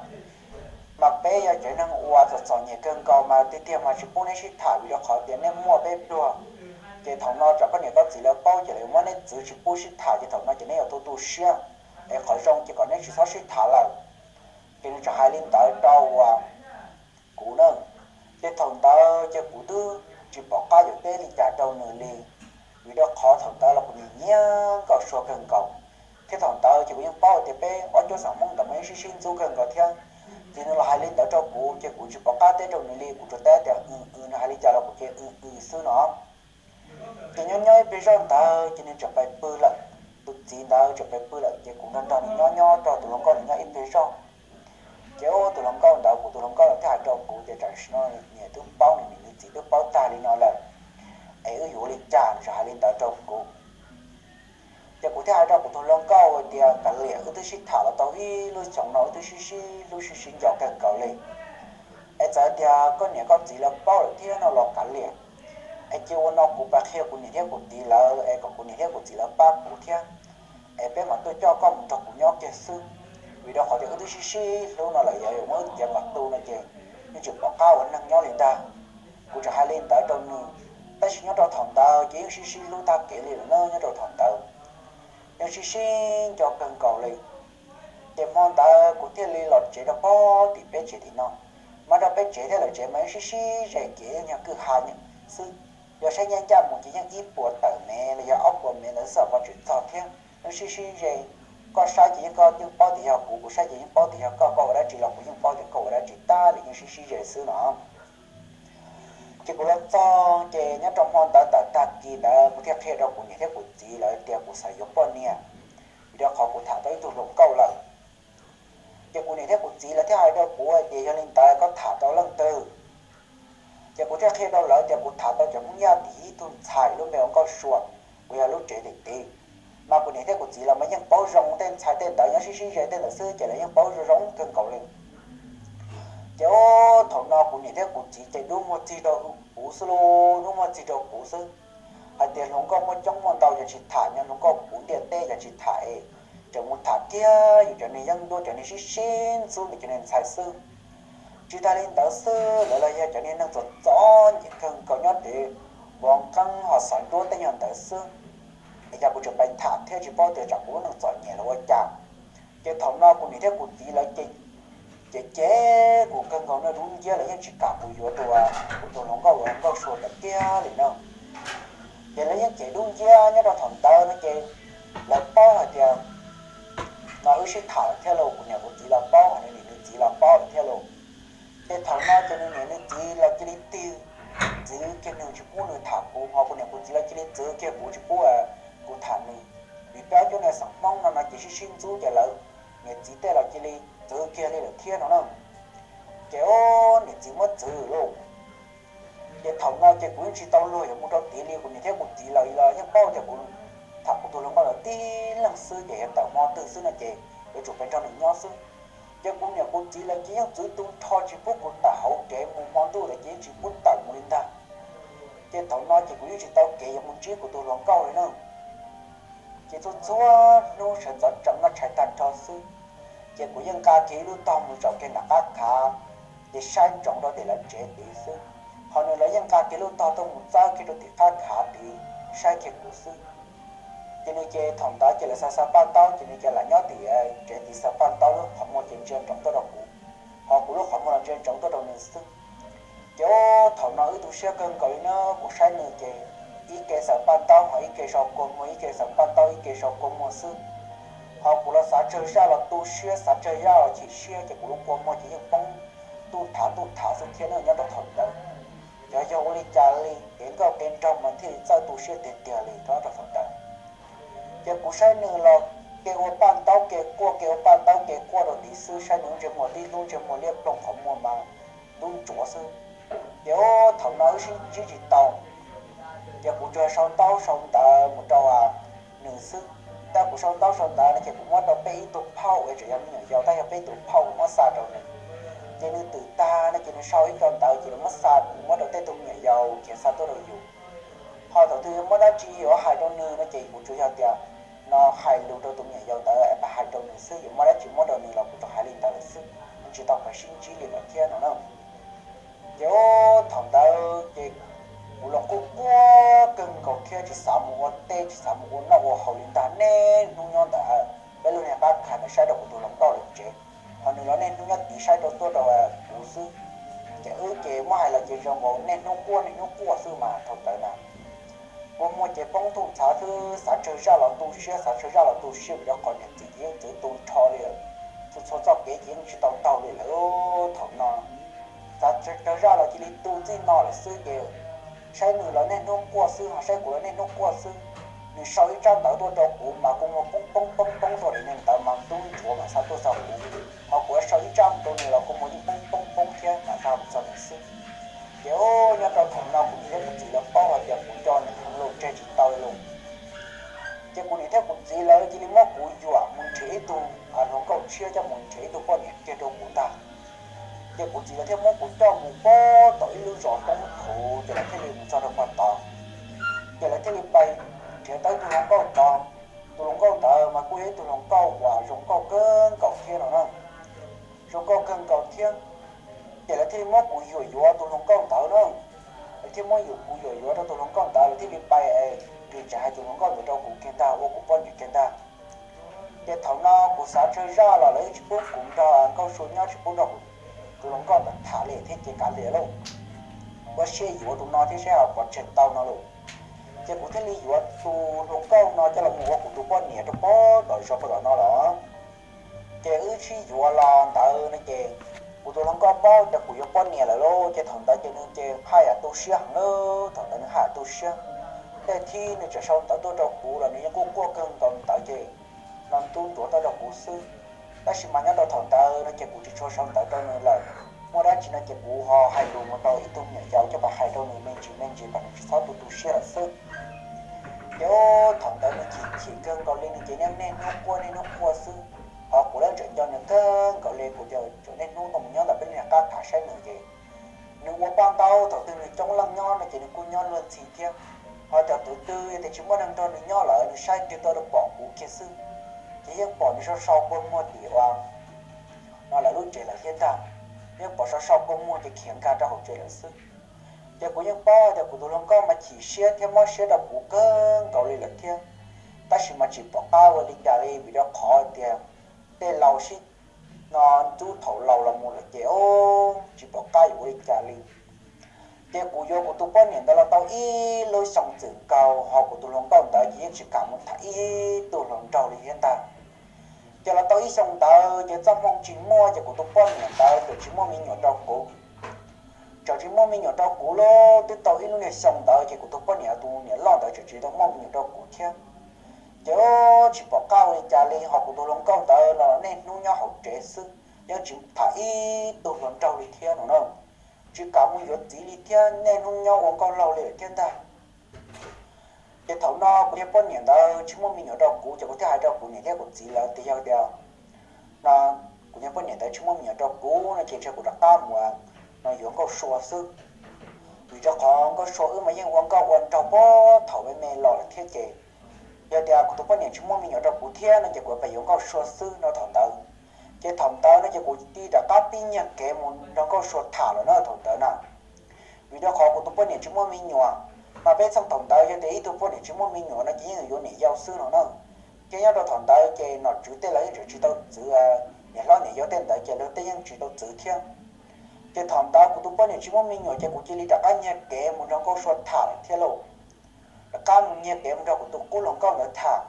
Mas peb yog tsev neeg uas txom txom nyem kawg nkaus mas tiag tiag mas tsis pub neb sib tham vim rau qhov tias nej muaj peb pluag. Ces thaum no tsam koj niam koj txiv lawv paub ces lawv yuav muab neb txwv tsis pub sib tham, ces thaum no ces neb yuav tu tu siab. Es qhov zoo ces kom neb tsis txhob sib tham lawm. Ces nws tseem hais li ntawd rau uas kuv na. Ces thaum ntawd ces kuv twb tsis pom qab yuav teb li cas rau nws li, vim rau qhov thaum ntawd los kuv nyiam nyiam Nkauj Sua kawg nkaus, thiab thaum ntawd ces kuv yeej paub tias peb ob cuab xeem Hmoob ntawd mas yeej sib sib ntxub kawg nkaus thiab. Ces nws los hais li ntawd rau kuv ces kuv tsis pom qab teb rau nws li, kuv tsuas teb tias w w, nws hais li cas los kuv ces w w xwb no. Ces nyob nyob ib pliag zoj ntawd ces nws tseem pais pw lawm, tus txiv ntawd tseem pais pw lawm ces kuv nrog nrog nws nyob nyob rau tus hluas nkauj nws nyob ib pliag zoj. Ces tus hluas nkauj ntawd, kuv tus hluas nkauj ntawd thiaj hais rau kuv tias tam sim no niam twb paub, nws niam nws txiv twb paub tag li no lawm, es wb yuav ua li cas? Nws txawm hais li ntawd rau kuv. Ces kuv thiaj hais rau kuv tus hluas nkauj hais tias, kav liam, wb twb sib tham los tau ib lub xyoos no, wb twb sib sib hlub sib sib nco kawg nkaus li. Es txawm tias koj niam koj txiv lawv paub lawm thiab no los kav liam, es cia ua no kuv pab qhia kuv niam thiab kuv txiv lawv, es kom kuv niam thiab kuv txiv lawv pab kuv thiab, es peb mam tuaj coj koj mus nrog kuv nyob kiag xwb. Vim rau qhov tias wb twb sib sib hlub no lawm, yog yuav muab wb tiav kom tu no ces yeej tsis pom qab ua neeg nyob li ntag. Kuv txawm hais li ntawd rau nws, tab sis nyob rau thaum ntawd ces yeej sib sib hlub tag kev li lawm na, nyob rau thaum ntawd yeej sib sib nco kawg nkaus li. Ces hmo ntawd kuv thiaj li los tsev rau pog tim peb tsev tim no, mas rau peb tsev thiab lawv tsev mas yeej sib sib ze kev, yeej yog kwj ha xwb. Yog saib ncaj ncaj mus ces yeej ib puas tawm mev los yog ob puas mev ntawd xwb, pov tsum txog thiab, yeej sib sib ze. Koj saib ces yeej, koj yeej paub tias yog kuv, kuv saib ces yeej paub tias yog koj, koj ua dab tsi los kuv yeej paub tias koj ua dab tsi, tab li yeej sib sib ze xwb no. Ces kuv los txog ces nyob rau hmo ntawd tawm tag kis ntawd kuv thiaj qhia rau kuv niam thiab kuv txiv lawv tias kuv xav yuav poj niam, vim rau qhov kuv tham tau ib tug hluas nkauj lawm. Ces kuv niam thiab kuv txiv lawv thiaj hais rau kuv hais tias, yog li ntawd koj tham tau leej twg? Ces kuv thiaj qhia rau lawv tias kuv tham tau cov Hmoob Yaj tim ib tug ntxhais lub npe ua Nkauj Sua, uas yog lub tsev tim tid. Mas kuv niam thiab kuv txiv lawv mas yeej paub zoo, tej ntxhais tej ntawd nyob sib sib ze tej ntawd xwb ces lawv yeej paub zoo zoo kawg nkaus li. Ces ub, thaum no kuv niam thiab kuv txiv ces dub muag txig rau kuv xwb lauj, dub muag txig rau kuv xwb, hais tias hluas nkauj muaj coob muaj ntau yog tsis tham, nyob hluas nkauj puv ntiaj teb yog tsis tham es tseem mus tham kiag yus cov niag yeeb ncuab, cov niag sib sib ntxub ntawm cov niag ntxhais xwb. Tsis tas li ntawd xwb, lawv los yog cov niag neeg txom txom nyem kawg nkaus nyob tim Vaj Nqeeb ho Xav Nruab tej nyuag ntawd xwb. Es cas kuv tseem pais tham thiab, tsis paub tias tsam kuv lub neej txom nyem los ua cas. Ces thaum no kuv niam thiab kuv txiv lawv ces cem kuv kawg nkaus no, dub nciab, lawv yeej tsis kam kuv yuav tus, kuv tus hluas nkauj uas Nkauj Sua ntawd kiag li na. Ces lawv yeej cem dub nciab nyob rau thaum ntawd no ces lawv paub hais tias no wb sib tham lawm thiab lauj, kuv niam kuv txiv los paub, nws niam nws txiv los paub lawm thiab lauj. Ces thaum no ces nws niam nws txiv los cia li tig txwv kiag nws, tsis pub nws tham kuv, ho kuv niam kuv txiv los cia li txwv kiag kuv, tsis pub kuv tham nws. Vim peb ob cuab niag xeem Hmoob no no ces sib sib ntxub ces lawv niam txiv tej los cia li txwv kiag li lawm thiab no na. Ces ub, niam txiv muab txwv lauj. Ces thaum no ces kuv yeej tsis tau luag yuav mus rau tid li, kuv niam thiab kuv txiv lawv los yeej paub tias kuv tham kuv tus hluas nkauj ntawd tib leeg xwb, ces yuav tawm hmo twg xwb no ces yuav tsum pais nrog nws nyob xwb. Ces kuv niam kuv txiv lawv ces yeej txwv tu nrho tsis pub kuv tawm hauv tsev mus, hmo ntuj lawv ces yeej tsis pub tawm mus li ntag. Ces thaum no ces kuv yeej tsis tau kev yuav mus ntsib kuv tus hluas nkauj li na. Ces txhua txhua hnub sawv ntxov tsees noj tshais tag nrho xwb, ces kuv yeej nqa kiag ib lub tog mus zaum kiag nram qab khav, ces saib ntsoov rau tim lawv tsev tid xwb. Ho nws los yeej nqa kiag lub tog tuaj mus txawb kiag rau tim qab khav tid, saib kiag kuv xwb. Ces nws ces thaum ntawd ces lawv xav xaws paj ntaub, ces nws ces lam nyob tim tsev tid xaws paj ntaub, lub qhov muag ces ntsia ntsoov tuaj rau kuv, ho kuv lub qhov muag los ntsia ntsoov tuaj rau nws xwb. Ces ub, thaum no wb tu siab kawg nkaus li na, kuv saib nws ces ib ke xaws paj ntaub ho ib ke sau kua muag, ib ke xaws paj ntaub ib ke sau kua muag xwb. Ho kuv los xav tsawg zaj los tu siab, xav tsawg zaj los chim siab, ces kuv lub kua muag ces yeej poob ntuj thav ntuj thav xwb thiab na nyob rau thaum ntawd. Yog yog ua li cas li, kev nkauj kev nraug mas thiaj li txawj tu siab tiag tiag li rau thaum ntawd. Ces kuv saib nws los ke ua paj ntaub ke quaj, ke ua paj ntaub ke quaj rau tid xwb, saib nws lub ntsej muag tib lub ntsej muag liab ploog, qhov muag mas dub ntsuav xwb. Ces ub, thaum no wb sib ntsib tsis tau, ces kuv tsuas sau ntaub sau ntawv mus rau nws xwb. Tab kuv sau ntaub sau ntawv no ces kuv muab rau peb ib tug phauj uas tseem yog me nyuam yaus, tab yog peb ib tug phauj kuv muab xa rau nws. Ces nws twm tag no ces nws sau ib co ntawv ces nws muab xa, nws muab rau tej tug me nyuam yaus khiav xa tuaj rau yus. Ho thaum twg yuav muab dab tsi yuav hais rau nws no ces kuv tsuas yog tias no hais lus rau tus me nyuam yaus ntawd es pab hais rau nws xwb, yuav muab dab tsi muab rau nws los kuv tsuas hais li ntawd lawm xwb, tsis tau pais sib ntsib li lawm thiab no na. Ces ub, thaum ntawd ces kuv los quaj quaj kawg nkaus thiab tsis xav mus ua teb, tsis xav mus ua noj ua haus li ntag, niaj hnub nyob ntawm peb lub niag qab khav ntawd saib rau kuv tus hluas nkauj lawv tsev, ho nws los niaj hnub nyob tid saib rau tuaj rau kuv xwb. Ces wb ces muab hais los ces zoo nkaus niaj hnub quaj niaj hnub quaj xwb mas thaum ntawd na. Kua muag ces poob ntuj thav xwb, xav tsawg zaj los tu siab, xav tsawg zaj los tu siab, vim rau qhov niam txiv ces yeej txwv tu nrho li lawm. Txhua txhua txoj kev ces yeej tsis tau taug li lawm thaum no. Xav tsawg zaj los cia li tu txij no lawm xwb ces saib nws los niaj hnub quaj xwb, ho saib kuv los niaj hnub quaj xwb. Nws sau ib tsab ntawv tuaj rau kuv mas kua muag poob poob poob poob rau li niag ntawv mas dub ntsuav mas xa tuaj txog kuv, ho kuv sau ib tsab mus rau nws los kua muag yeej poob poob poob thiab mas xa mus txog nws xwb. Ces nyob rau thaum no kuv niam thiab kuv txiv lawv paub hais tias kuv coj nws heev los tseg tsis tau li lawm. Ces kuv niam thiab kuv txiv lawv cia li muab kuv yuam mus nrhiav ib tug hluas nkauj tshiab coj mus nrhiav ib tug poj niam kiag rau kuv ntag. Ces kuv txiv lawv thiaj muab kuv coj mus pab tom ib lub zos roob khuv, ces lawv thiaj li mus txog rau pog tod. Ces lawv thiaj li pais nrhiav tau ib tug hluas nkauj tod. Tus hluas nkauj ntawd mas kuj yog ib tug hluas nkauj uas zoo nkauj kawg nkaus thiab no na, zoo nkauj kawg nkaus thiab. Ces lawv thiaj li muab kuv yuam yuav tus hluas nkauj ntawd na. Lawv thiaj muab kuv yuam yuav rau tus hluas nkauj ntawd, lawv thiaj li pais es ris tsam hais tus hluas nkauj ntawd rau kuv kiag ntag, ua kuv poj niam kiag ntag. Ces thaum no kuv xav tsawg zaj los lawv yeej tsis pub kuv nrog Nkauj Sua nyob, tsis pub nrog tus hluas nkauj ntawd tham li thiab, ces kav liam lauj, ua siab yuav tus no thiab saib ho puas tseg tau no lauj. Ces kuv thiaj li yuav tus hluas nkauj no coj los mus ua kuv tus poj niam rau pog tom zos pog tom no los. Ces wb sib yuav los ntawd no ces kuv tus hluas nkauj paub tias kuv yuav poj niam lawm lauj, ces thaum ntawd ces nws ces haj yam tu siab heev lauj, thaum ntawd nws haj yam tu siab. Tej thib nws tseem sau ntawv tuaj rau kuv los nws yeej quaj quaj kawg nkaus ntawd ces no ntub ntsuav tuaj rau kuv xwb. Tab sis mas nyob rau thaum ntawd no ces kuv tsis tshua sau ntawv rau nws lawm, muaj dab tsi no ces kuv ho hais lus mus rau ib tug me nyuam yaus coj pais hais rau nws me ntsis me ntsis kom nws tsis txhob tu tu siab lawm xwb. Ces thaum ntawd nws chim chim kawg nkaus li, nws ces niaj hnub quaj niaj hnub quaj xwb. Ho kuv lawv tseem nco nws kawg nkaus li, kuv ces tseem niaj hnub tuaj mus nyob ntawm peb niag qab tham saib nws ces nws ua paj ntaub, thaum twg nws coob leej nyob no ces nws kuj nyob luag ntxhi thiab. Ho cov tus twg yog tias tsis muaj neeg nrog nws nyob lawm nws saib kiag tuaj rau pom kuv kiag xwb. Ces yeej pom nws sau sau kua muag tim ua no lawv lub tsev lawm thiab ntag. Yeej pom sau sau kua muag ces khiav nkag rau hauv tsev lawm xwb. Ces kuv yeej paub tias kuv tus hluas nkauj mas chim siab thiab mob siab rau kuv kawg nkaus li lawm thiab. Tab sis mas tsis pom qab ua li cas li vim rau qhov tias tej laus sib no ntxub thaum laus los mus lawm ces tsis pom qab yuav ua li cas li. Ces kuv yuav kuv tus poj niam ntawd los tau ib lub xyoo txwm nkaus, ho kuv tus hluas nkauj ntawd ces yeej tsis kam mus tham ib tug hluas nraug li thiab ntag. Ces los tau ib xyoo ntawd ces txoj hmoo tsis muaj ces kuv tus poj niam ntawd txawm tsis muaj me nyuam rau kuv. Txawm tsis muaj me nyuam rau kuv lauj, twb tau ib lub niag xyoo ntawd ces kuv tus poj niam tus niam loj ntawd txawm tsis tau muaj me nyuam rau kuv thiab. Ces tsis pom qab ua li cas li, ho kuv tus hluas nkauj ntawd los niaj hnub nyob hauv tsev xwb, yeej tsis tham ib tug hluas nraug li thiab no na. Tsis kam mus yuav txiv li thiab, niaj hnub nyob ua nkauj laug li lawm thiab ntag. Ces thaum no kuv niag poj niam ntawd tsis muaj me nyuam rau kuv ces kuv thiaj hais rau kuv niam thiab kuv txiv lawv tias yog tias no kuv niag poj niam ntawd tsis muaj me nyuam rau kuv no ces ntshe kuv rov qab mus no yuav Nkauj Sua xwb. Vim rau qhov Nkauj Sua wb mas yeej ua nkauj ua nraug puag thaum me me los lawm thiab ces yog tias kuv tus poj niam tsis muaj me nyuam rau kuv thiab no ces kuv pab yuav Nkauj Sua xwb no thaum ntawd. Ces thaum ntawd no ces kuv cia li rov qab pib nyiag kev mus nrog Nkauj Sua tham lawm na thaum ntawd na. Vim rau qhov kuv tus poj niam tsis muaj me nyuam, mas peb txheej thaum ntawd yog tias ib tug poj niam tsis muaj me nyuam no ces yeej yuav niam yau xwb no na. Thiab nyob rau thaum ntawd ces nom tswv tej los yeej tseem tsis tau txwv, niam hlob niam yau tej ntawd ces lawv tej yeej tsis tau txwv thiab. Ces thaum ntawd kuv tus poj niam tsis muaj me nyuam ces kuv cia li rov qab nyiag kev mus nrog Nkauj Sua tham lawm thiab lauj. Rov qab mus nyiag kev mus nrog kuv tus qub hluas nkauj ntawd tham.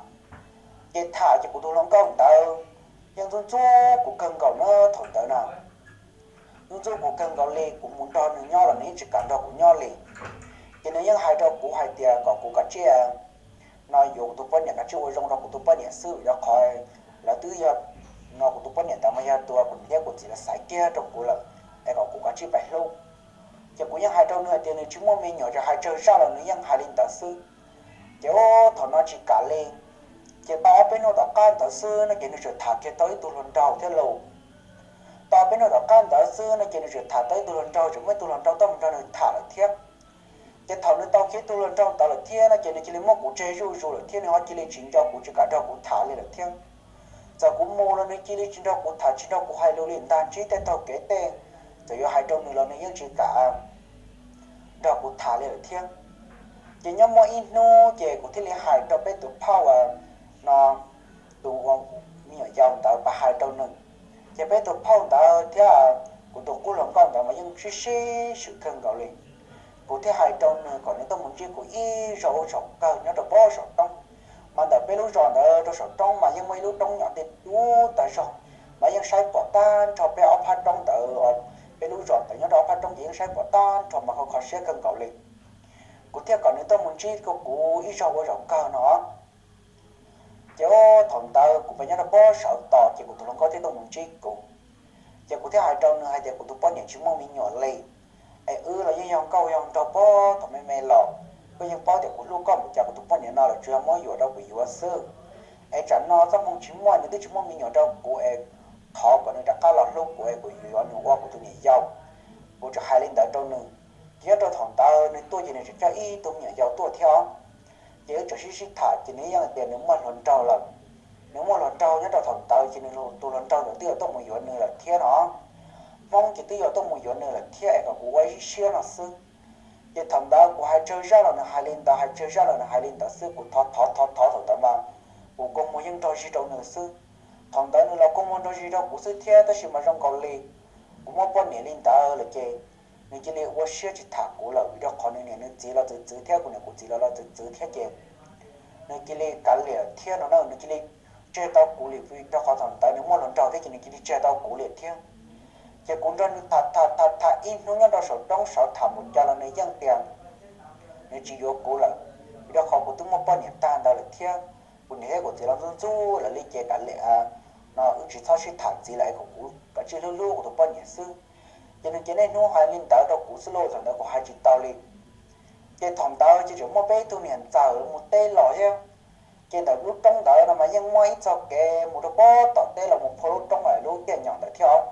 Ces tham ces kuv tus hluas nkauj ntawd yeej ntxub ntxub kuv kawg nkaus na thaum ntawd na. Ntxub ntxub kuv kawg nkaus li, kuv mus nrog nws nyob los nws yeej tsis kam nrog kuv nyob li. Ces nws yeej hais rau kuv hais tias kom kuv kav tsij no yuav kuv tus poj niam, kav tsij ua zoo rau kuv tus poj niam xwb vim rau qhov lawv twb yog no kuv tus poj niam ntawd mas yog tus kuv niam thiab kuv txiv lawv xaiv kiag rau kuv lawm, es kom kuv kav tsij pab hlub. Ces kuv yeej hais rau nws hais tias nws tsis muaj me nyuam, ces hais tsawg zaj los nws yeej hais li ntawd xwb. Ces thaum no tsis kam li, ces tau ob peb hnub tom qab ntawd xwb no ces nws tseem tham kiag tau ib tug hluas nraug thiab lauj. Tau ob peb hnub tom qab ntawd xwb no ces nws tseem tham tau ib tug hluas nraug, tseem muaj ib tug hluas nraug tuaj mus nrog nws tham lawm thiab. Ces thaum nws tau kiag ib tug hluas nraug ntawd lawm thiab no ces nws cia li muab kuv tseg zuj zus lawm thiab, nws ho cia li tsis nco kuv, tsis kam nrog kuv tham li lawm thiab. Txawm kuv mus los nws cia li tsis nrog kuv tham, tsis nrog kuv hais lus li ntag, ntsib tej taug kev tej, txawm yuav hais rau nws los nws yeej tsis kam nrog kuv tham li lawm thiab. Ces nyob muaj ib hnub ces kuv thiaj li hais rau peb tus phauj no, tus ua me nyuam yaus ntawd pab hais rau nws. Ces peb tus phauj ntawd thiab kuv tus qub hluas nkauj ntawd mas yeej sib sib swm kawg nkaus li. Kuv thiaj hais rau nws kom nws tuaj mus ntsib kuv ib zaug ua zaum kawg nyob rau pab saum roob. Mas ntawm peb lub zos ntawd rau saum roob mas yeej muaj ib lub roob nyom tej dub tag zog, mas yeej saib pom tag nrho peb ob phab roob ntawd, peb lub zos ntawd nyob rau ob phab roob ces yeej saib pom tag nrho mas kho kho siab kawg nkaus li. Kuv thiaj kom nws tuaj mus ntsib kuv ib zaug ua zaum kawg no. Ces thaum ntawd kuv pab nyob rau pab saum tod ces kuv tus hluas nkauj thiaj tuaj mus ntsib kuv. Ces kuv thiaj hais rau nws hais tias kuv tus poj niam tsis muaj me nyuam li. Es wb los yeej yog nkauj yog nraug puag thaum me me los, koj yeej paub tias kuv hlub koj npaum cas, kuv tus poj niam no los tsuas yog muab yuam rau kuv yuav xwb. Es tsam no txoj hmoo tsis muaj, nws twb tsis muaj me nyuam rau kuv es thov kom nws rov qab los hlub kuv es kuv yuav nws ua kuv tus niam yau. Kuv tseem hais li ntawd rau nws, ces nyob rau thaum ntawd nws tuaj ces nws tseem coj ib tug me nyuam yaus tuaj thiab os. Ces wb tseem sib sib tham ces nws yeej tias nws muaj hluas nraug lawm. Nws muaj hluas nraug nyob rau thaum ntawd ces nws tus hluas nraug ntawd twb yuav tuaj mus yuav nws lawm thiab no. Hmoob ces twb yuav tuaj mus yuav nws lawm thiab es kom kuv ua ib siab no xwb. Ces thaum ntawd kuv hais tsawg zaj los nws hais li ntawd, hais tsawg zaj los nws hais li ntawd xwb, kuv thov thov thov thov thaum ntawd mas kuv kua muag yeej nrog zig rau nws xwb. Thaum ntawd nws los kua muag nrog zig rau kuv xwb thiab, tab sis mas zoo nkaus li kuv muaj poj niam li ntawd lawm ces nws cia li ua siab tsis tham kuv lawm, vim rau qhov nws niam nws txiv los txwv txwv thiab kuv niam kuv txiv los los txwv txwv thiab ces nws cia li kav liam thiab no na, nws cia li tseg tau kuv li, vim rau qhov thaum ntawd nws muaj hluas nraug thiab ces nws cia li tseg tau kuv li thiab. Ces kuv nrog nws tham tham tham tham ib hnub nyob rau saum roob saud tham mus cas los nws yeej tias nws tsis yuav kuv lawm, vim rau qhov kuv twb muaj poj niam tag ntawd lawm thiab kuv niam thiab kuv txiv los ntxub ntxub lawm li ces kav liam no wb tsis txhob sib tham ntxiv lawm es kom kuv kav tsij hlub hlub kuv tus poj niam xwb. Ces nws cia niaj hnub hais li ntawd rau kuv xwb lauj, thaum ntawd kuv hais tsis tau li. Ces thaum ntawd ces tseem muaj peb tug niam ntxawm mus teb los thiab. Ces ntawm lub roob ntawd no mas yeej muaj ib txoj kev mus rau puag tom teb los mus phua lub roob lub tiaj nyom ntawd thiab os.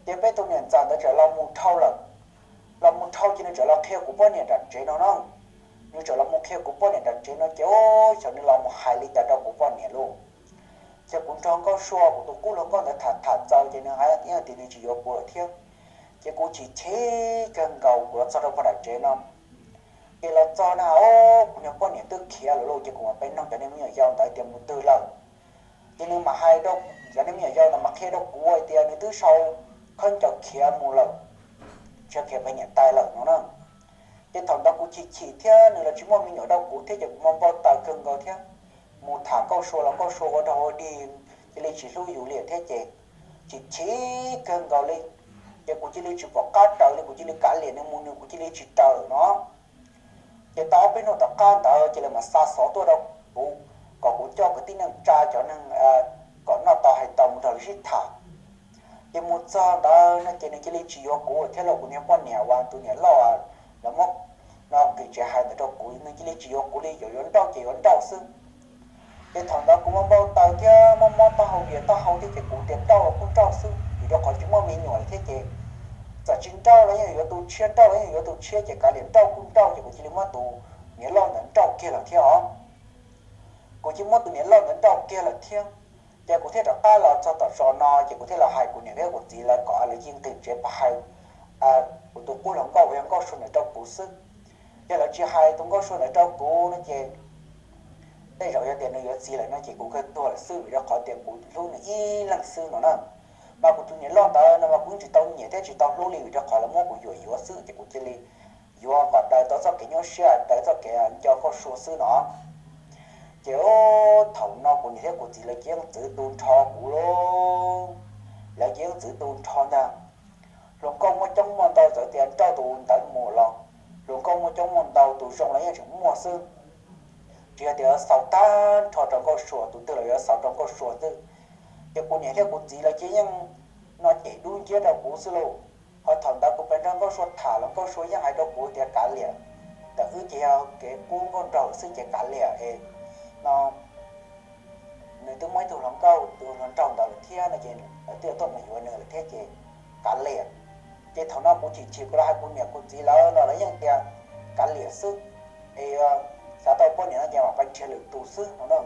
Ces peb tus niam ntxawm ntawd tseem los mus dhau lawm, los mus dhau ces nws tseem los qhia kuv poj niam nram tsev no no. Nws tseem los mus qhia kuv poj niam nram tsev no ces xyov nws los mus hais li cas rau kuv poj niam lauj. Ces kuv nrog Nkauj Sua kuv tus qub hluas nkauj ntawd tham tham txaus ces nws hais tias nws tsis yuav kuv lawm thiab. Ces kuv chim chim kawg nkaus, kuv los txog rau puag nram tsev no. Ces los txog na, kuv niag poj niam twb khiav lawm lauj, ces kuv mam pe noog cov niag me nyuam yaus ntawd tias mus twg lawm. Ces nws mam hais rau, cov niag me nyuam yaus ntawd mam qhia rau kuv hais tias nws twb sau khaub ncaws khiav mus lawm, khiav khiav pem niam tais lawm no na. Ces thaum ntawd kuv chim chim thiab nws los tsis muaj me nyuam rau kuv thiab ces kuv mas npau taws kawg nkaus thiab. Mus tham Nkauj Sua los Nkauj Sua ua rag ua dig, cia li tsis hlub yus li thiab ces chim chim kawg nkaus li. Ces kuv cia li tsis pom qab raws li, kuv cia li kav liam nws mus nws, kuv cia li tsis raws no. Ces tau ob peb hnub tom qab ntawd ces lawv mam xa xov tuaj rau kuv, kom kuv coj kwv tij neej tsa cov neeg kom noj tau hais tau mus nrog lawv sib tham. Ces mus txog ntawd no ces nws cia li tsis yuav kuv thiab los kuv niag poj niam uas tus niam loj los muab no nqis tsev hais ntawd rau kuv, nws cia li tsis yuav kuv li, yuav yuav nrauj ces yuav nrauj xwb. Ces thaum ntawd kuv mas npau taws thiab mob mob taub hau vias taub hau thiab ces kuv tias nrauj los kuj nrauj xwb, vim rau qhov tsis muaj me nyuam thiab ces txawm tsis nrauj los yeej yuav tus tshiab, nrauj los yeej yuav tus tshiab ces kav liam nrauj kuj nrauj ces kuv cia li muab tus niam loj ntawd nrauj kiag lawm thiab os. Kuv cia li muab tus niam loj ntawd nrauj kiag lawm thiab. Ces kuv thiaj rov qab los txog tom zos no ces kuv thiaj los hais kuv niam thiab kuv txiv lawv kom lawv cia li nqis tsev pab hais kuv tus qub hluas nkauj uas yog Nkauj Sua ntawd rau kuv xwb. Yog lawv tsis hais tus Nkauj Sua ntawd rau kuv no ces tej zaum yog tias nws yuav txiv lawm no ces kuv kawg tuag lawm xwb, vim rau qhov tias kuv hlub nws ib leeg xwb no na. Mas kuv tus niam loj ntawd no mas kuv tsis tau nyiam thiab tsis tau hlub li, vim rau qhov lawv muab kuv yuam yuav xwb ces kuv cia li yuav kom daws tau txoj kev nyuaj siab, daws txoj kev nco Nkauj Sua xwb no. Ces thaum no kuv niam thiab kuv txiv lawv cia li txwv tu nrho kuv lauj. Lawv cia li txwv tu nrho ntag. Hluas nkauj muaj coob muaj ntau, txawm tias nrauj tus ntawd mus los hluas nkauj muaj coob muaj ntau, tus zoo los yeej tseem muaj xwb. Tsis yog tias xaus tag nrho rau Nkauj Sua, tus twg los yuav xaus rau Nkauj Sua xwb. Ces kuv niam thiab kuv txiv lawv cia li yeej no cem dub nciab rau kuv xwb lauj. Ho thaum ntawd kuv pheej nrog Nkauj Sua tham los Nkauj Sua yeej hais rau kuv tias kav liam, ntawm wb ces yog kev qub nkauj nraug xwb ces kav liam es no nws twb muaj ib tug hluas nkauj tus hluas nraug ntawd lawm thiab no ces lawv twb tuaj mus yuav nws lawm thiab ces kav liam. Ces thaum no kuv chim chim kuv los hais kuv niam kuv txiv lawv los lawv yeej tias kav liam xwb, es xav tau poj niam no ces mam pais nrhiav lwm tus xwb no na.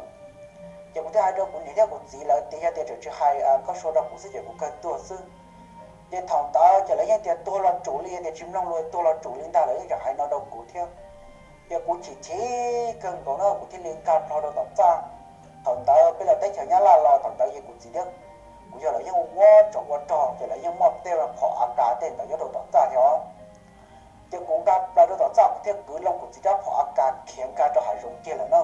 Ces kuv thiaj hais rau kuv niam thiab kuv txiv lawv tias yog tias tseem tsis hais Nkauj Sua rau kuv xwb ces kuv kawg tuag xwb. Ces thaum ntawd ces lawv yeej tias tuag los tsum li, yog tias tsis mloog lus tuag los tsum li ntag, lawv yeej tseem hais no rau kuv thiab. Ces kuv chim chim kawg nkaus na, kuv thiaj li nkag plho rau tom txaj. Thaum ntawd peb los teb chaws Nyab Laj los thaum ntawd ces kuv txiv thiab kuv yawg lawv yeej ua tsov ua rog ces lawv yeej muaj tej phom A K tej ntawd nyob rau tom txaj thiab. Ces kuv nkag plaws rau tom txaj kuv thiaj kwv loo kuv txiv rab phom A K khiav nkag rau hav zoov kiag lawm na.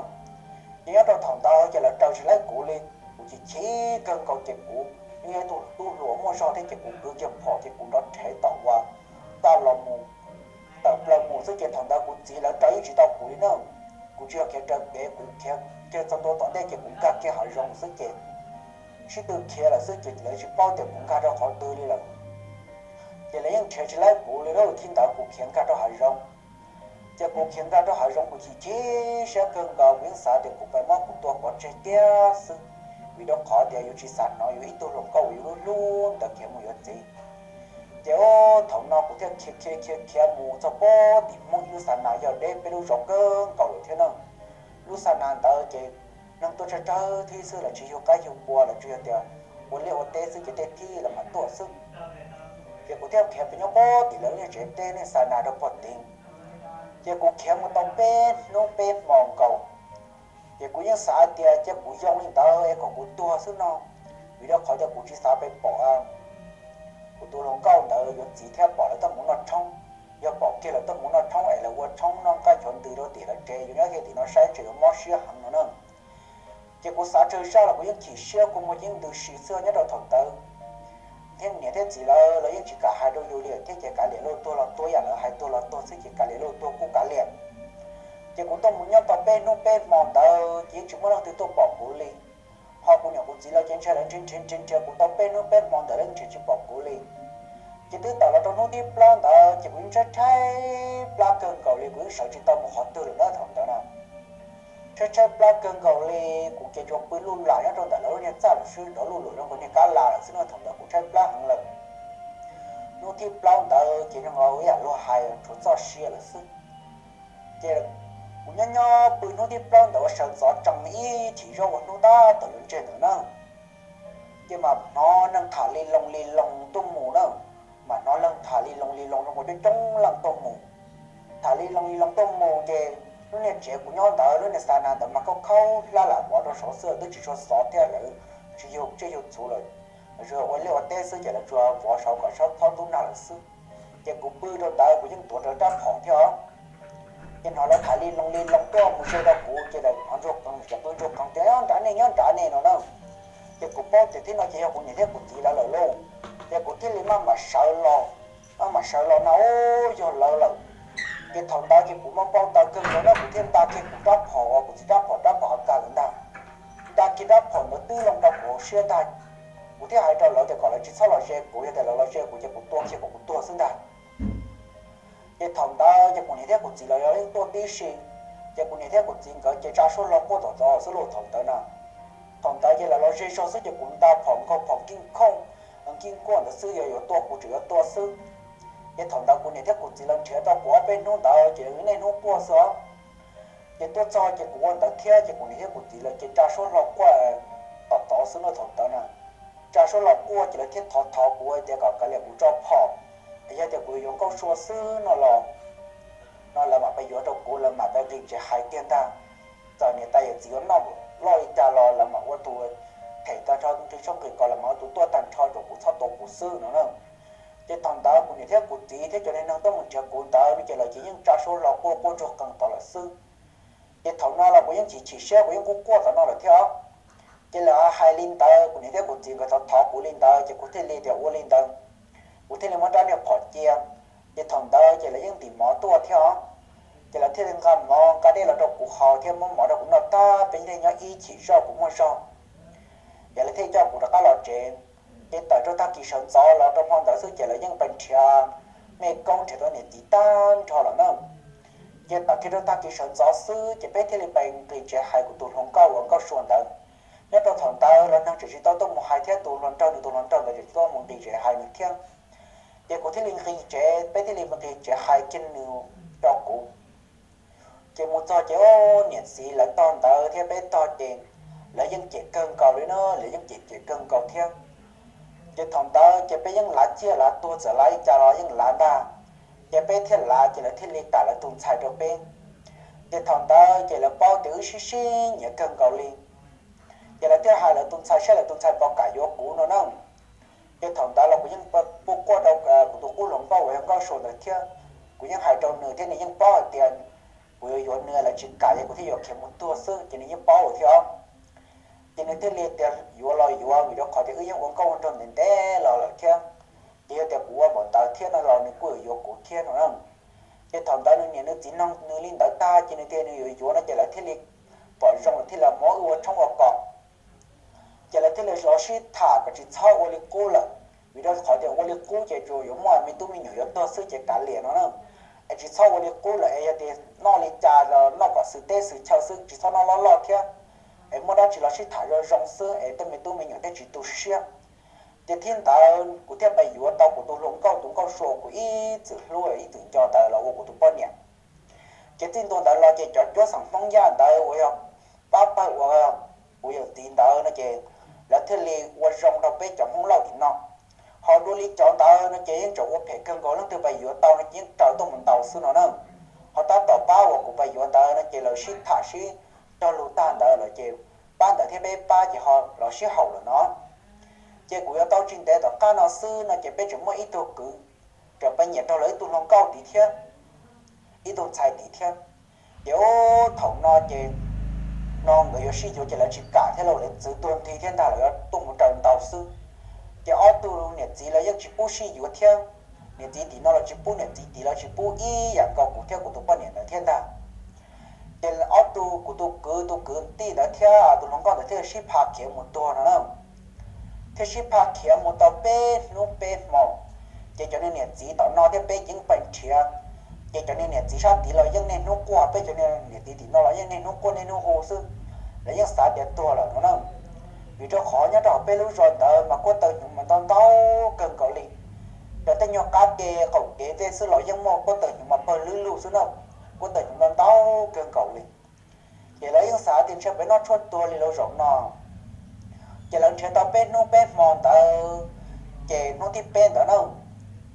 Ces nyob rau thaum ntawd ces lawv raws tsis laib kuv li, kuv chim chim kawg nkaus ces kuv yeej yog ib tug tub hluas muaj zog thiab ces kuv kwv kiag phom ces kuv nrov rhev tom uas txaj los mus, tawm plaws mus xwb ces thaum ntawd kuv txiv lawv raws yeej tsis tau kuv li na. Kuv tsis yog khiav raws kev, kuv khiav kiag txog ntua tom ntej ces kuv nkag kiag hav zoov xwb ces sib tw khiav lawm xwb ces lawv tsis paub tias kuv nkag rau qhov twg li lawm. Ces lawv yeej nrhiav tsis tau kuv li lauj. Thaum ntawd kuv khiav nkag rau hav zoov. Ces kuv khiav nkag rau hav zoov kuv chim chim siab kawg nkaus, kuv yeej xav tias kuv pais muab kuv tua pov tseg tiag xwb, vim rau qhov tias yuav tsis xav hnov yuav ib tug hluas nkauj uas yus hlub hlub ntawd khiav mus yuav txiv. Ces thaum no kuv thiaj khiav khiav khiav khiav mus txog pem tim Hmoob ib lub xa nas yog deb peb lub zos kawg nkaus lawm thiab na. Lub xa nas ntawd ces neeg tuaj tsawg tsawg thiab xwb, lawv tsis yug qaib yug npua, lawv tsuas yog tias ua liaj ua teb xwb ces tej thib lawv mam tuaj xwb. Ces kuv thiaj khiav pem nyob pem tim lawv lub niag tsev teb niag xa nas rau pem tid. Ces kuv khiav mus tau peb hnub peb hmo nkaus. Ces kuv yeej xav hais tias cia kuv yoo li ntawd es kom kuv tuag xwb no, vim rau qhov tias kuv tsis xav pais pom kuv tus hluas nkauj ntawd yuav txiv thiab pom lawv tuaj mus noj tshoob. Yog pom kiag lawv tuaj mus noj tshoob es lawv ua tshoob noj nqaij nchuav ntws rau tim lawv tsev, yuav nyob kiag tim no saib ntshe yuav mob siab heev no na. Ces kuv xav tsawg zaj los kuv yeej chim siab kua muag yeej ntws si xwb nyob rau thaum ntawd. Thiab niam thiab txiv lawv, lawv yeej tsis kam hais rau yus li thiab, ces kav liam, lawv tuag los tuag, yam lawv hais tuag los tuag xwb, ces kav liam, lawv tuag kuj kav liam. Ces kuv tuaj mus nyob tau peb hnub peb hmo ntawd ces yeej tsis muaj leej twg tuaj pom kuv li. Ho kuv niam kuv txiv lawv ces ntshe lawv nrhiav nrhiav nrhiav nrhiav kuv tau peb hnub peb hmo ntawd lawv nrhiav tsis pom kuv li. Ces twb tawm los rau hnub thib plaub ntawd ces kuv yeej tshaib tshaib plab kawg nkaus li, kuv yeej sawv tsis tau mus qhov twg lawm na thaum ntawd na. Tshaib tshaib plab kawg nkaus li, kuv ces tsuas pw luj lam nyob rau ntawm lawv lub niag txaj lawm xwb, nrov luj luam rau nkawd niag kab las lawm xwb no, thaum ntawd kuv tshaib plab heev lawm. Hnub thib plaub ntawd ces zoo nkaus ib yam luag hais, tshuav txoj sia lawm xwb. Ces kuv nyob nyob pw hnub thib plaub ntawd ua sawv ntxov tsees ib chim zoj ua hnub tab tom yuav ntseg ntawd na, ces mam hnov neeg tham li loo li loo tuaj mus na. Mam hnov neeg tham li loo li loo zoo nkaus coob coob leej tuaj mus. Tham li loo li loo tuaj mus ces lub niag tsev kuv nyob ntawd, lub niag xa nas ntawd mas khaub khaub hlab lam vov rau saud xwb, twb tsis tshua xov thiab, lawv tsis yug tsiaj yug txhu lawm. Lawv tsuas ua liaj ua teb xwb ces lawv tsuas vov saud kom sab thob tub nag lawm xwb. Ces kuv pw rau ntawd kuv yeej tuav rawv rab phom thiab os. Ces hnov lawv tham li loo li loo tuaj mus ze rau kuv ces lawv hnov ntsuag qees, cov pw ntsuag qees tias nyob nrad ne, nyob nrad ne no na. Ces kuv paub tias thib no ces yog kuv niam thiab kuv txiv lawv lawm lauj. Ces kuv thiaj li maj mam sawv los, maj mam sawv los na, ub, yog lawv lawm. Ces thaum ntawd ces kuv mob npau taws kawg nkaus na, kuv thiaj nta kiag kuv rab phom uas kuv txiv rab phom, rab phom A K lawm ntag. Nta kiag rab phom ntawd twb loo rau kuv hauv siab ntag. Kuv thiaj hais rau lawv tias kom lawv tsis txhob los ze kuv, yog tias lawv los ze kuv ces kuv tua kiag kom kuv tuag xwb ntag. Ces thaum ntawd ces kuv niam thiab kuv txiv lawv yeej tuaj tib si. Ces kuv niam thiab kuv txiv nkawd ces tsa suab hlo quaj tom tod xwb lauj thaum ntawd na. Thaum ntawd ces lawv los ze zog xwb ces kuv nta phom nkaug phom nkij khooj, nkij khooj ntawd xwb, yog yuav tua kuv tseem yuav tua xwb. Ces thaum ntawd kuv niam thiab kuv txiv lawv nrhiav tau kuv ob peb hnub ntawd ces niaj hnub quaj xwb os. Ces tuaj txog ces kuv ua ntawd thiab ces kuv niam thiab kuv txiv lawv ces tsa suab hlo quaj tom tod xwb na thaum ntawd na. Tsa suab hlo quaj ces lawv thiaj thov thov kuv tias kom kav liam kuv tso phom, yog tias kuv yuav nkauj sua xwb no los, no lawv mam pab yuav rau kuv, lawv mam pab nqis tsev hais tiag ntag. Txawm niam tais yawm txiv yuav noj loj li cas los lawv mam ua tus them tag nrho, nqi tshoob nqi kos los mas ua tus tuaj tag nrho rau kuv txhob tua kuv xwb no na. Ces thaum ntawd kuv niam thiab kuv txiv thiab cov neeg tuaj mus nrhiav kuv ntawd no ces lawv ces yeej tsa suab hlo quaj quaj ntsuag qees tod lawm xwb. Ces thaum no los kuv yeej chim chim siab, kuv yeej quaj quaj tom no lawm thiab os. Ces lawv hais li ntawd, kuv niam thiab kuv txiv nkawd thov thov kuv li ntawd ces kuv thiaj li tias ua li ntawd, kuv thiaj li muab rab niag phom cia. Ces thaum ntawd ces lawv yeej ntim mov tuaj thiab os. Ces lawv thiaj li nqa mov nqa dej los rau kuv haus thiab muab mov rau kuv noj tag, peb thiaj nyob ib chim zoj kuv muaj zog. Ces lawv thiaj coj kuv rov qab los tsev. Ces tawm rau tag kis sawv ntxov los rau hmo ntawd xwb ces lawv yeej pais nrhiav mej koob nrhiav tau niam txiv tag nrho lawm na. Ces tawm kiag rau tag kis sawv ntxov xwb ces peb thiaj li pais nqis tsev hais kuv tus hluas nkauj uas nkauj sua ntawd. Nyob rau thaum ntawd los neeg tseem tsis tau tuaj mus hais thiab, tus hluas nraug, nws tus hluas nraug ntawd tseem tsis tau mus nqis tsev hais nws thiab. Ces kuv thiaj li nqis tsev, peb thiaj li nqis tsev hais kiag nws rau kuv. Ces mus txog ces niam txiv lawv tog ntawd thiab peb tog ces lawv yeej cem kawg nkaus li na, lawv yeej cem cem kawg nkaus thiab. Ces thaum ntawd ces peb yeej lav ciaj lav tuag, txawm lav li cas los yeej lav ntag. Ces peb thiaj lav ces lawv thiaj li kam lawv tus ntxhais rau peb. Ces thaum ntawd ces lawv paub tias wb sib sib nyiam kawg nkaus li. Ces lawv thiaj hais lawv tus ntxhais saib lawv tus ntxhais puas kam yuav kuv no na. Ces thaum ntawd los kuv yeej quaj quaj rau kuv tus qub hluas nkauj uas yog nkauj sua ntawd thiab. Kuv yeej hais rau nws thiab nws yeej paub hais tias kuv yuav yuav nws, lawv tsis kam ces kuv thiaj yuav khiav mus tuag xwb ces nws yeej paub lawm thiab. Ces nws thiaj li tias yuav los yuav, vim rau qhov tias wb yeej ua nkauj ua nraug ntev ntev los lawm thiab. Ces yog tias kuv ua npaum ntawd thiab no los nws kuj yuav yuav kuv thiab no na. Ces thaum ntawd nws niam nws txiv noog nws li ntawd tag ces nws tias nws yuav yuav no ces lawv thiaj li pom zoo, lawv thiaj li muab wb ua tshoob ua kos. Ces lawv thiaj li los sib tham kom tsis txhob ua li qub lawm. Vim rau qhov tias ua li qub ces tsuas yuav muaj me tub me nyuam yuav tuag xwb ces kav liam no na. Es tsis txhob ua li qub lawm, es yog tias noj li cas los noj kom xws teb xws chaw xwb, tsis txhob noj loj loj thiab. Es muaj dab tsi los sib tham zoo zoo xwb es tej me tub me nyuam thiaj tsis tu siab. Ces thaum ntawd kuv thiaj pais yuav tau kuv tus hluas nkauj, tus nkauj sua kuv ib txwm hlub ib txwm nco ntawd los ua kuv tus poj niam. Ces txij ntua ntawd los ces cov cuab xeem Hmoob Yaj ntawd uas yog pab pawg uas kuv yawm txiv ntawd no ces lawv thiaj li ua zoo rau peb cov Hmoob Lauj tim no. Ho dua li cov ntawd no ces yeej tseem ua phem kawg nkaus, leej twg pais yuav tau no ces yeej raws tuaj mus ntaus xwb no na. Ho tab tom pab uas kuv pais yuav ntawd no ces lawv sib tham sib cog lus tag ntawd lawm ces pab ntawd thiab peb pab ces ho los sib haum lawm no. Ces kuv yuav tau tsis ntev tom qab no xwb no ces peb tseem muaj ib tug kwv, tseem pais nyiam rau lawv ib tug hluas nkauj tid thiab, ib tug ntxhais tid thiab. Ces ub thaum no ces no nkawd yuav sib yuav ces lawv tsis kam thiab, lawv txwv tuag nthi thiab ntag, lawv yuav tuaj mus raws ntaus xwb. Ces ob tug niam txiv lawv yeej tsis pub sib yuav thiab. Niam txiv tim no los tsis pub, niam txiv tim los tsis pub, ib yam nkaus kuv thiab kuv tus poj niam ntawd thiab ntag. Ces ob tug, kuv tus kwv, tus kwv tij ntawd thiab tus hluas nkauj ntawd thiaj sib pha khiav mus tuag no na. Thiaj sib pha khiav mus tau peb hnub peb hmo, ces cov niag niam txiv tom no thiab peb ceev pais nrhiav. Ces cov niag niam txiv sab tid los yeej niaj hnub quaj, peb cov niag niam txiv tim no los yeej niaj hnub quaj niaj hnub hu xwb. Lawv yeej xav tias tuag lawm no na. Vim rau qhov nyob rau hauv peb lub zos ntawd mas kuab taw hnyuv mas ntau ntau kawg nkaus li. Cov tej nyuag qab ke qaum kev tej xwb los yeej muaj kuab taw hnyuv mas pawg lug lug xwb na. Kuab taw hnyuv ntau ntau kawg nkaus li. Ces lawv yeej xav tias ntshe peb noj tshuaj tuag li lawm zaum no. Ces lawv nrhiav tau peb hnub peb hmo ntawd, ces hnub thib peb ntawd na,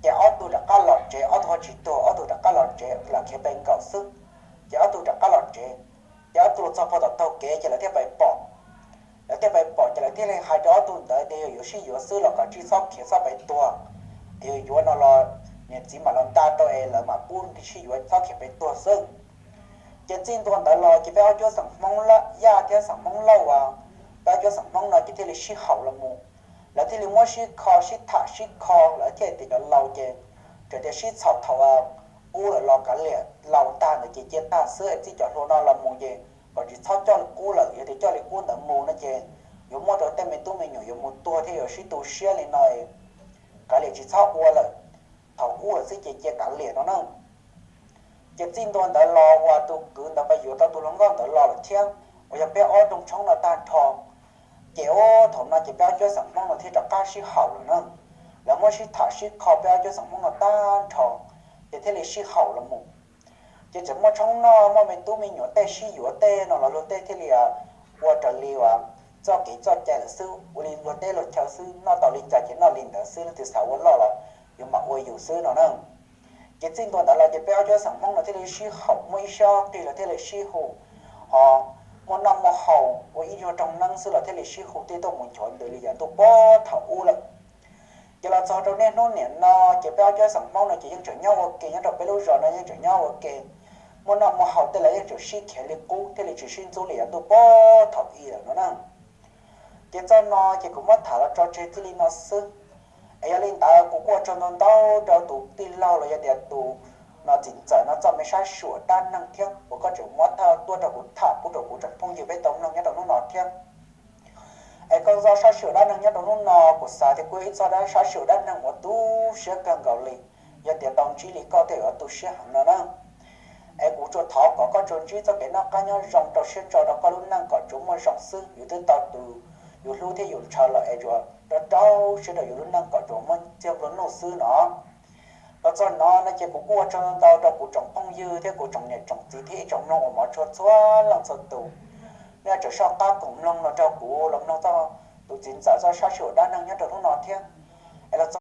ces ob tug rov qab los tsev, ob tug ho tsis tuag, ob tug rov qab los tsev, lam khiav pes nkaum xwb. Ces ob tug rov qab los tsev, ces ob tug los txog pem tom taug kev ces lawv thiaj pais pom. Lawv thiaj pais pom ces lawv thiaj li hais rau ob tug ntawd tias yog yuav sib yuav xwb los kom tsis txhob khiav txhob pais tuag, es yuav yuav no los niam txiv mam los nta rau es lawv mam pub sib yuav, txhob khiav pais tuag xwb. Ces txij ntua ntawd los ces peb ob cuab xeem Hmoob Yaj thiab xeem Hmoob Lauj, peb ob cuab xeem Hmoob no ces thiaj li sib haum los mus. Lawv thiaj li muab sib kho, sib tham sib kho, lawv thiaj tias cov laus ces txawm tias sib txhaum thaum ub lawm los kav liam, laus tag ntawd ces cia tag xwb, txij cov hluas no los mus ces kom tsis txhob coj li qub lawm, yog tias coj li qub ntawd mus no ces yuav muaj rau tej me tub me nyuam yuav mus tuag thiab yuav sib tu siab li no, kav liam tsis txhob ua lawm, thaum ub lawm xwb ces cia kav liam no na. Ces txij ntua ntawd los uas tus kwv ntawd pais yuav tau tus hluas nkauj ntawd los lawm thiab, uas yog peb ob rooj tshoob no tag nrho. Ces ub thaum no ces peb ob cuab xeem Hmoob no thiaj rov qab sib haum lawm na. Lawv muab sib tham sib kho peb ob cuab xeem Hmoob no tag nrho, ces thiaj li sib haum los mus. Ces tseem muaj tshoob noj, muaj me tub me nyuam tej sib yuav tej no los luag tej thiaj li ua raws li uas txoj kev txoj cai lawm xwb, ua li luag teb luag chaw xwb, noj tau li cas ces noj li ntawd xwb, leej twg xav ua loj los yuav mam ua yus xwb no na. Ces txij ntua ntawd los ces peb ob cuab xeem Hmoob no thiaj li sib haum, muaj ib sab qig los thiaj li sib hu, ho muaj noj muaj haus ua ib nyuag rooj neeb xwb los thiaj li sib hu thiaj tuaj mus nchuav ntws li yav ntuj puag thaum ub lawm. Ces los txog rau niaj hnub niam no ces peb ob cuab xeem Hmoob no ces yeej tseem nyob ua ke, nyob rau peb lub zos no yeej tseem nyob ua ke. Muaj noj muaj haus tej los yeej tseem sib khiav li qub thiaj li tsis sib ntxub li yav ntuj puag thaum ub lawm no na. Ces txoj no ces kuv muab tham los tso tseg txij li no xwb. Es yog li ntawd kuv kuj ua tsaug ntau ntau rau tus tij laug los yog tias tus no txiv ntxawm no txoj me sab sij huam dab neeg thiab uas koj tseem muab tuaj rau kuv tham pub rau kuv tsoom phooj ywg peb tau mloog nyob rau hnub no thiab. Es koj txoj sab sij huam dab neeg nyob rau hnub no kuv xav tias kuj yog ib txoj sab sij huam dab neeg uas tu siab kawg nkaus li. Yog tias tau ntsib li koj tej yuav tu siab heev no na. Es kuv tsuas thov kom koj tsuas ntsib txoj kev noj qab nyob zoo, rau siab ntso rau koj lub neej kom tsuas muaj zoo xwb. Yus twb tau tus yus hlub thiab yus ntshaw lawm es tsuas rau rau siab rau yus lub neej kom tsuas muaj txiag nplua nuj xwb no. Los txog no no ces kuv kuj ua tsaug ntau rau kuv tsoom phooj ywg thiab kuv tsoom niam tsoom txiv thiab ib tsoom mloog uas hmov tshua txhua leej txhua tus. Nej tseem soj qab koom mloog los nrog kuv los mloog txoj tus txiv ntxawm txoj sab sij huam dab neeg nyob rau hnub no thiab. Es los